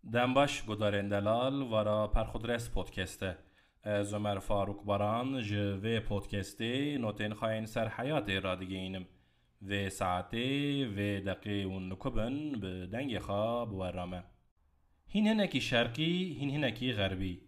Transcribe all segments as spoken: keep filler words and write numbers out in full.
Dem baş, guhdarên delal, vara Perxudres podcast e. Ez Ömer Faruk Baran ji vê podcastê notên xwe yên ser heyatê radigihînim. Vê saetê, vê deqê hûn li ku bin, bi dengê xwe bi we re me. Hîn hinekî şerqî, hîn hinekî xerbî.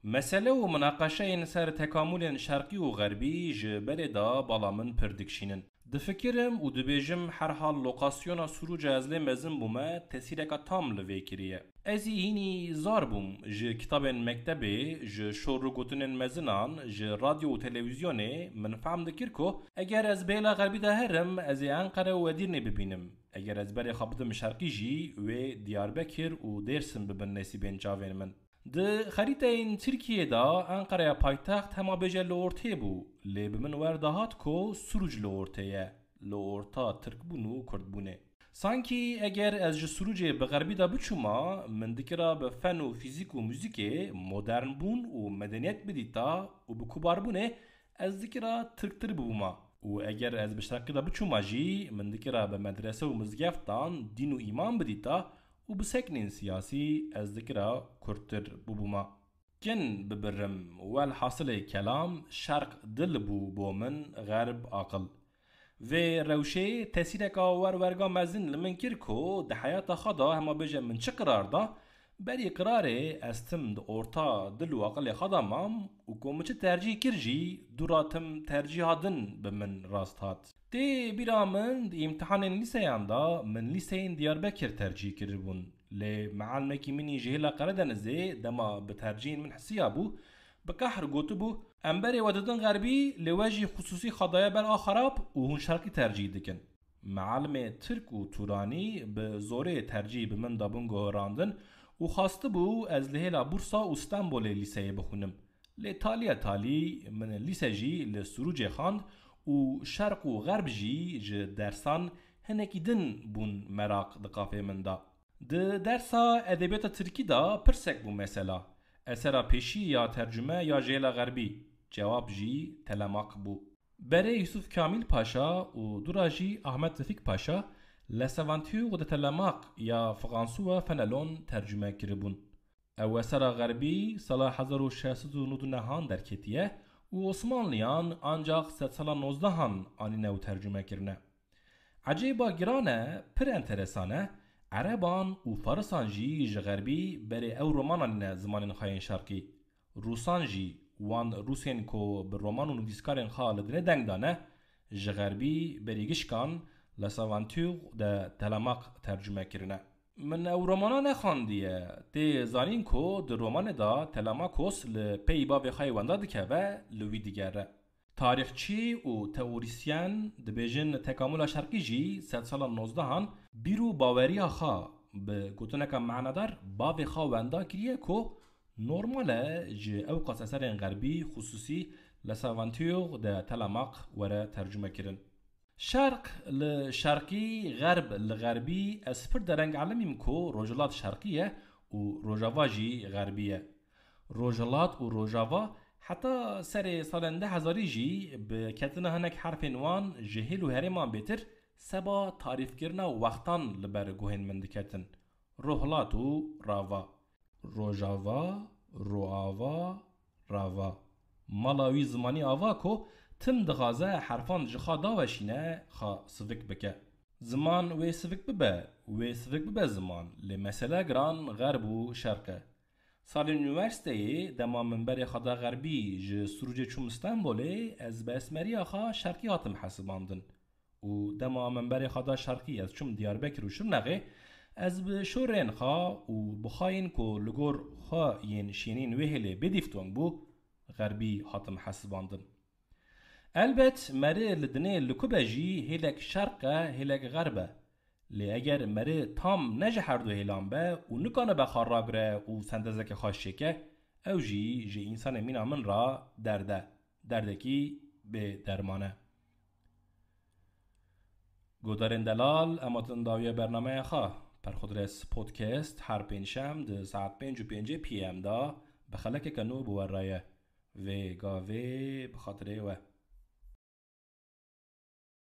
Mesele û minaqeşeyên ser tekamûlên şerqî û xerbî ji berê de bala min pir dikişînin. Difikirim û dibêjim, herhal lokasyona Sirûca ez lê mezin bûme, tesîreka tam li vê kiriye. Ez î hînî zar bûm, ji kitabên mektebê, ji şor û gotinên mezinan, ji radyo û televîzyonê min fehm dikir ku eger ez bêhêla xerbî de herim, ez ê Enqere û Edîrnê bibînim. Eger ez berê xwe bidim şerqî jî, wê Diyarbekir û Dêrsim bibin nesîbên çavên min. Di xerîteyên Tirkiyê de Enqereya paytext hema bêje li ortê bû, lê bi min wer dihat ku Sirûc li ortê ye, li orta Tirkbûn û Kurdbûnê. Sankî eger ez ji Sirûcê bi xerbî de biçûma, min dikira bi fen û fîzîk û muzîkê modernbûn û medeniyet bidîta û bi kubarbûnê ez dikira tirktir bibûma. Û eger ez bi şerqî de biçûma jî, min dikira bi medrese û mizgeftan dîn û îman bidîta û bi seknên siyasî ez dikira kurdtir bibûma. Kin bibirim, welhasilê kelam, şerq dil bû bo min, xerb aqil. Vê rewşê tesîreka werwerga mezin li min kir ku di heyata xwe de hema bêje min çi qirar da, berî qirarê ez tim di orta dil û aqilê xwe de mam û ku min çi tercîh kir jî, dû re tim tercîha din bi min rast hat. Tê bîra min di îmtihanên lîseyan de min lîseyên Diyarbekir tercîh kiribûn. Lê mealimekî min î ji hêla Qeredenizê dema bi tercîhên min hisiya bû, bi qehr gotibû, em berê we didin xerbî, lê we jî xisûsî xwe daye ber a xerab û hûn şerqî tercîh dikin. Mealimê tirk û tûranî bi zorê tercîh bi min dabûn guherandin û xwestibû ez li hêla Bursa û Stenbolê lîseyê bixwînim. Lê taliye talî min lîse jî li Sirûcê xwend û şerq û xerb jî ji dersan hinekî din bûn meraq di qafê min de. Di dersa edebiyata tirkî de pirsek bû mesela, esera pêşî ya tercume ya ji hêla xerbî? Cewab jî Telemak bû. Berê Yusuf Kamîl Paşa û dûra jî Ahmet Refîk Paşa L'Aventure de Telemaque ya François Fénelon tercume kiribûn. Ew esera xerbî sala hezar û şeş sed û nod û nehan derketiye û Osmanliyan ancax sedsala nozdehan anîne û tercume kirine. Ecêba giran e, pir enteresan e, Ereban û Farisan jî ji xerbî berê ew roman anîne zimanên xwe yên şerqî. Rûsan jî, wan Rûsên ku bi roman û nivîskarên xwe li dinê deng dane, ji xerbî berî gişkan L'Aventure de Telemaque tercume kirine. Min ew romana nexwandiye. Tê zanîn ku di romanê de Telemakos li pey bavê xwe yê wenda dikeve, li wî digere. Tarîxçî û teorîsyen dibêjin tekamûla şerqî jî sedsala nozdehan bîr û baweriya xwe bi gotineka manadar bavê xwe wenda kiriye ku normal e ji ewqas eserên xerbî, xisûsî L'Aventure de Telemaque were tercume kirin. Şerq li şerqî, xerb li xerbî, ez pir dereng elimîm ku Rojhilat şerqî ye û Rojava jî xerbî ye. Rojhilat û Rojava heta serê salên du hezarî jî bi ketina hinek herfên wan ji hêl û herêman bêtir seba tarîfkirina wextan li ber guhên min diketin. Rohlat û Rava. Rojava, Roava, Rava. Mala wî zimanî ava ku tim dixwaze herfan ji xwe daweşîne, xwe sivik bike. Ziman wê sivik bibe, wê sivik bibe ziman, lê mesele giran xerb û şerq e. Salên unîversîteyê, dema min berê xwe da xerbî, ji Sirûcê çûm Stenbolê, ez bi esmeriya xwe şerqî hatim hesibandin. Û dema min berê xwe da şerqî, ez çûm Diyarbekir û Şirnexê, ez bi şorên xwe û bi xwe yên ku li gor xwe yên şênîn wê hêlê bêdîftong bû, xerbî hatim hesibandin. Elbet, meri li dinê li ku be jî hêlek şerq e, hêlek xerb e. Lê eger meri tam ne ji herdu hêlan be û nikanibe xwe ragire û sentezeke xweş çêke, ew jî ji însanê mîna min re derd e. Derdekî bê derman e. Guhdarên delal, em hatin dawiya bernameya xwe. Perxudres Podcast her pêncşem di saet pênc û pêncê P M de bi xelekeke nû bi we re ye. Vê gavê bi xatirê we.